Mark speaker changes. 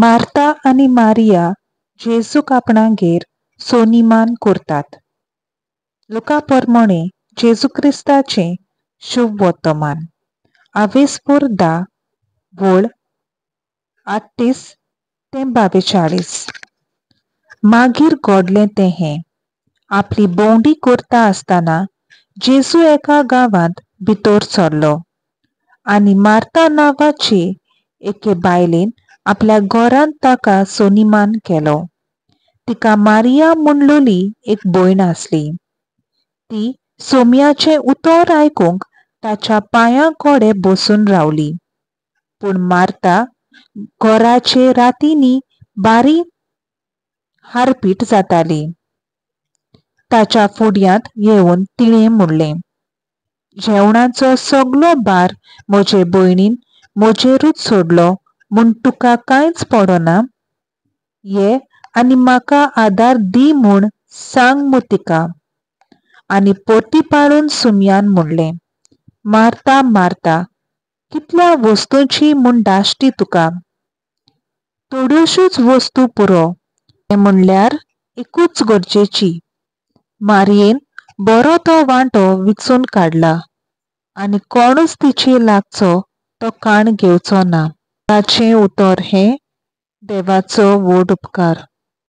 Speaker 1: Marta आनी Maria जेजूक आपणागेर सोनिमान करतात. लुका परमणे जेजू क्रिस्ताचें शुभ वर्तमान, आवेसपूर 10 वळ 38 ते 42. मागीर घडलें तें हें, आपली भोंवडी करता आसतना जेजू एका गांवांत भितर सरलो आनी मार्ता नांवाची एके बायलेन आपल्या घरांत ताका सोनिमान केलो. तिका मारिया म्हणलोली एक भयण आसली. ती सोम्याचें उतर आयकूंक ताच्या पांयां कडेन बसून रावली. पूण मार्ता घराचे रातींनी बारी हारपीट जाताली. ताच्या फुड्यांत येवन तिणें म्हणलें, जेवणाचो सगलो भार म्हजे भयणीन म्हजेरूच सोडलो म्हूण तुका कांयच पडना? ये आनी म्हाका आदार दी म्हूण सांग मु तिका. आनी परती पाळून सुम्यान म्हणलें, मार्ता मार्ता, कितल्या वस्तूंची म्हूण दाश्टी तुका? थोड्योश्योच वस्तू पुरो, तें म्हणल्यार एकूच गरजेची. मारयेन बरो तो वांटो विचून काडला आनी कोणूच तिचे लागचो तो काण घेवचो ना. ताचें उतर हें देवाचो व्हड उपकार.